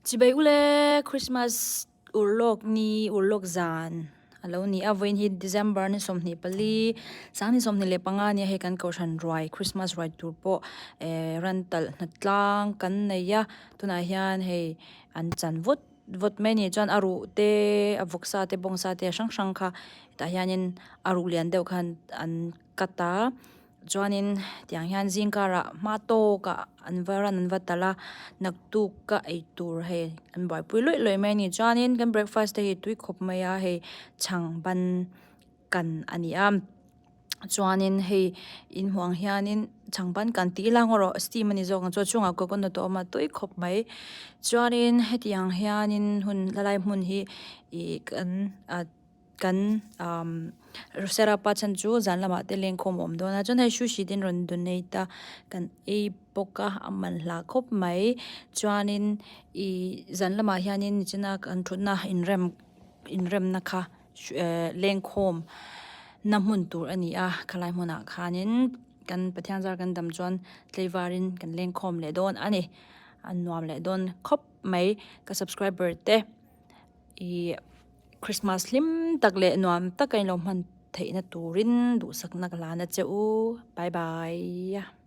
Chibai ule Christmas urlawk ni urlawk zan a lo ni a vawiin hi December ni 24 sang ni 25 a nia hei kan kohhran ruai Christmas ruai tur pawh eh ran talh hna tlang kan nei a tunah hian hei an chan vut vut mai a ni chuan a ruh te a vawksa te bawngsa te a hrang hrang kha tah hianin a ruh lian deuh khan an cut a. Chuanin tiang hian zing karah hma tawkah an va ran an va talh a, naktuk ka ei tur hei an buaipui luih luih mai a ni. Chuanin kan breakfast te hi tui khawp mai a, hei chhang ban kan a ni a, chuanin hei inhmuh ang hianin chhang ban kan tih ila ngaw rawh steam a ni zawk ang chu a chungah coconut a awm a tui khawp mai. Chuanin hetiang hianin hun la lai hmun hi ih kan ah. Kan umm set up a chhan chu zan lamah te lengkhawm a awm dawn a chuan hei sushi te an rawn donate a kan ei bawk a a man hla khawp mai chuanin ih zan lamah hianin nichina kan thutna inrem inremna kha eh lengkhawm na hmun tur a ni a khalai hmunah khanin kan Pathian zar kan dam chuan tlaivarin kan lengkhawm leh dawn a ni a nuam leh dawn khawp mai ka subscriber te. Ih Christmas hlim tak leh nuam taka inlo hman theihna turin duhsakna ka hlan a che u bye bye.